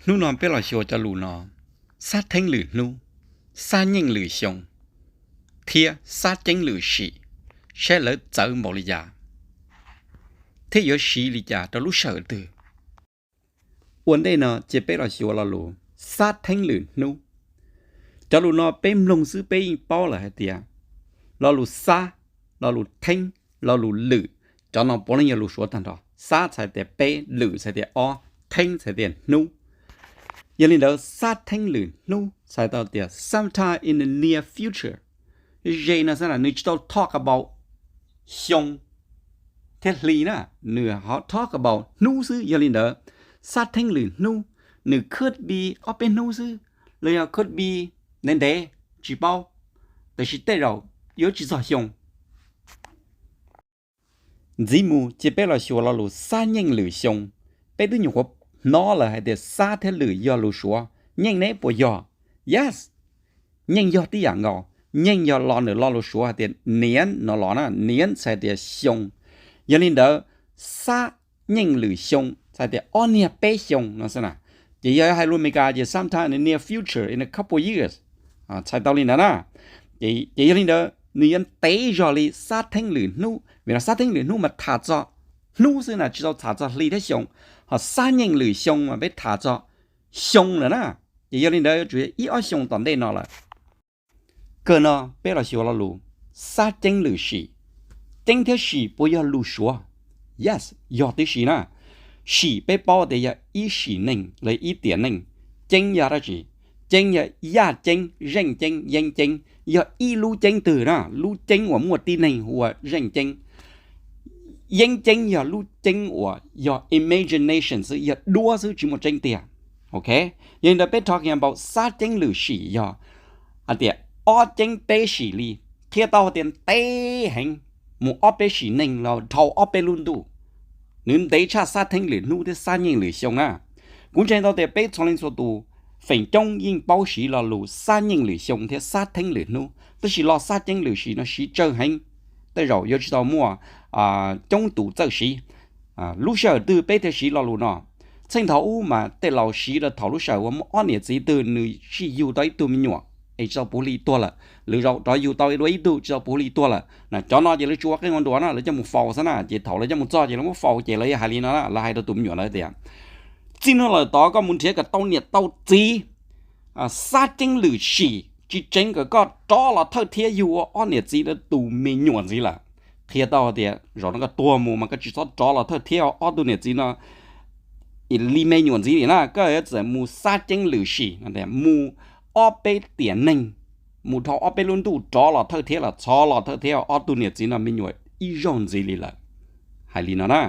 Hnub no peb los xyuas cov lus no: xab theeb lwm hnub, xab nyeej lwm xyoo, thiab xab ceeb lwm sim, saib lawv txawv npaum li cas, thiab yuav siv li cas rau lub sij hawm twg. Ua ntej no cia peb los xyuas lo lus xab theeb lwm hnub. Cov lus no peb mloog xwb peb yeej paub lawm hais tias lo lus xab, lo lus theeb, lo lus lwm, cov no puav leej yog lus Suav tag nrho. Xab txhais tias peb, lwm txhais tias ob, theeb txhais tias hnub. Yog li ntawd xab theeb lwm hnub txhais tau tias sometime in the near future. Ze no xwb na, nws tsis tau talk about xyoo thiab hli na, nws ho talk about hnub xwb. Yog li ntawd xab theeb lwm hnub, nws could be ob peb hnub xwb, los yog could be ntev ntev, tsis paub, tab sis tej zaum yuav tsis txog xyoo. Ntxiv mus cia peb los xyuas lo lus xab nyeej lwm xyoo. Peb twb nyuam qhuav hnov lawm hais tias xab thiab lwm yog lus Suav, nyeej ne puas yog? Yes, nyeej yog tib yam nkaus. Nyeej yog los ntawm lo lus Suav hais tias niam no los na, niam txhais tias xyoo. Yog li ntawd xab nyeej lwm xyoo txhais tias ob niag peb xyoo no xwb na. Ces yog hais lus Amelikas ces sometime in the near future, in a couple years, txhais tau li ntawd na. Ces yog li ntawd nws yuav ntev zog li xab theeb lwm hnub, vim no xab theeb lwm hnub mas tham txog hnub xwb na, tsis tau tham txog hli thiab xyoo. Ho xab nyeej lwm xyoo mas peb tham txog xyoo lawm na. Ces yog li ntawd yuav tsum yog ib ob xyoo tom ntej no lawm. Kawg no peb los xyuas lo lus xab ceeb lwm sim. Ceeb thiab sim puas yog lus Suav? Yes, yog tib si na. Sim peb paub tias yog ib sim neej los ib tiam neej. Ceeb yog dab tsi? Ceeb yog yaj ceeb, zeej ceeb, yeeb ceeb, yog ib lub ceeb twg na, lub ceeb uas muaj tib neeg hu ua zeej ceeb. Yeeb ceeb yog lub ceeb uas yog imagination xwb, yog duab xwb tsis muaj tseeb tiag. Ok, yog li ntawd peb talking about xab ceeb lwm sim yog hais tias ob ceeb peb sim li, qhia tau hais tias ntev heev, mus ob peb sim neej los dhau ob peb lub ntuj. Nws ntev tshaj xab theeb lwm hnub thiab xab nyeej lwm xyoo na. Kuv ntseeg tau tias peb txhua leej txhua tus feem coob yeej paub siv lo lus xab nyeej lwm xyoo thiab xab theeb lwm hnub, tab sis lo xab ceeb lwm sim no siv tsawg heev, tej zaum yuav tsis tau muaj coob tus txawj siv. Lub sij hawm twg peb thiaj siv lo lus no? Txheej thaum ub mas tej laus siv rau thaum lub sij hawm uas muaj ob niam txiv twg nws sij yug tau ib tug me nyuam es tsis tau puv hli tuag lawm, lwm zaus rov yug tau dua ib tug tsis tau puv hli tuag lawm na, cov no ces lawv tsis ua qeej ua nruas na, lawv coj mus faus xwb na. Ces thaum lawv coj mus txog ces lawv muab faus ces lawv yuav hais li no, lawv hais rau tus me nyuam lawv tias, txij no lawm tod koj mus nrhiav kom tau niam tau txiv, xab ceeb lwm sim, tsis tseev kom koj rov los thawj thiab yug ua ob niam txiv tus me nyuam ntxiv lawm. Qhia tau tias zaum no koj tuag mus mas koj tsis txhob rov los thawj thiab ob tug niam txiv no li me nyuam ntxiv li na, koj yuav txawm mus xab ceeb lwm sim, mus ob peb tiam neeg, mus dhau ob peb lub ntuj rov los thawj thiab los txhob los thawj thiab ob tug niam txiv no me nyuam ib zaug ntxiv li lawm. Hais li no na.